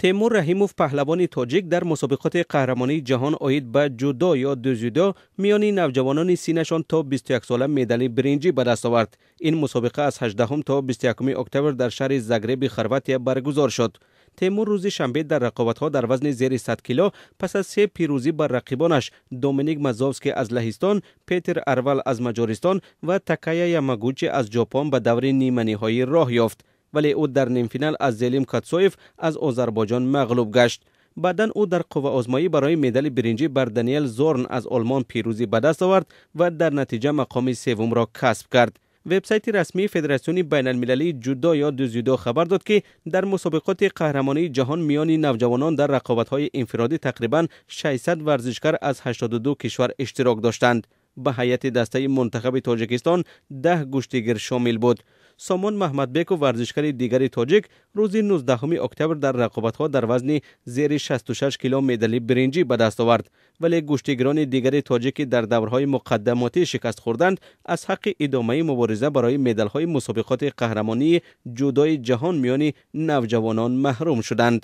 Темур Раҳимов, паҳлавони тоҷик, дар мусобиқоти қаҳрамонии ҷаҳон оид ба ҷудо ё дзюдо миёни навҷавонони синнашон то 21 сола медали биринҷӣ ба даст овард. Ин мусобиқа аз 18 то 21 октябр дар шаҳри Загреби Хорватия баргузор шуд. Темур рӯзи шанбе дар рақобатҳо дар вазни зери 100 кило пас аз се пирӯзӣ бар рақибонаш Доминик Мазовский аз Лаҳистон, Петер Арвал аз Маҷористон ва Такая Ямагучи аз Ҷопон ба даври ниманиҳоӣ роҳ ёфт, вале ӯ дар нимфинал аз Зелим Катсоев аз Озарбойҷон мағлуб гашт. Баъдан ӯ дар қувваозмоӣ барои медали биринҷӣ бар Даниэл Зорн аз Олмон пирӯзӣ ба даст овард ва дар натиҷа мақоми севумро касб кард. Вебсайти расмии Федератсиони байналмилалии ҷудо ё дзюдо хабар дод, ки дар мусобиқоти қаҳрамонии ҷаҳон миёни навҷавонон дар рақобатҳои инфиродӣ тақрибан 600 варзишгар аз 82 кишвар иштирок доштанд. Ба ҳайати дастаи мунтахаби Тоҷикистон 10 гӯштигир шомил буд. Сомон Маҳмадбеков, варзишгари дигари тоҷик, рӯзи 19 октябр дар рақобатҳо дар вазни зери 66 кило медали биринҷӣ ба даст овард, вале гӯштигирони дигари тоҷик, ки дар даврҳои муқаддамотӣ шикаст хӯрданд, аз ҳаққи идомаи мубориза барои медалҳои мусобиқоти қаҳрамонии ҷудои ҷаҳон миёни навҷавонон маҳрум шуданд.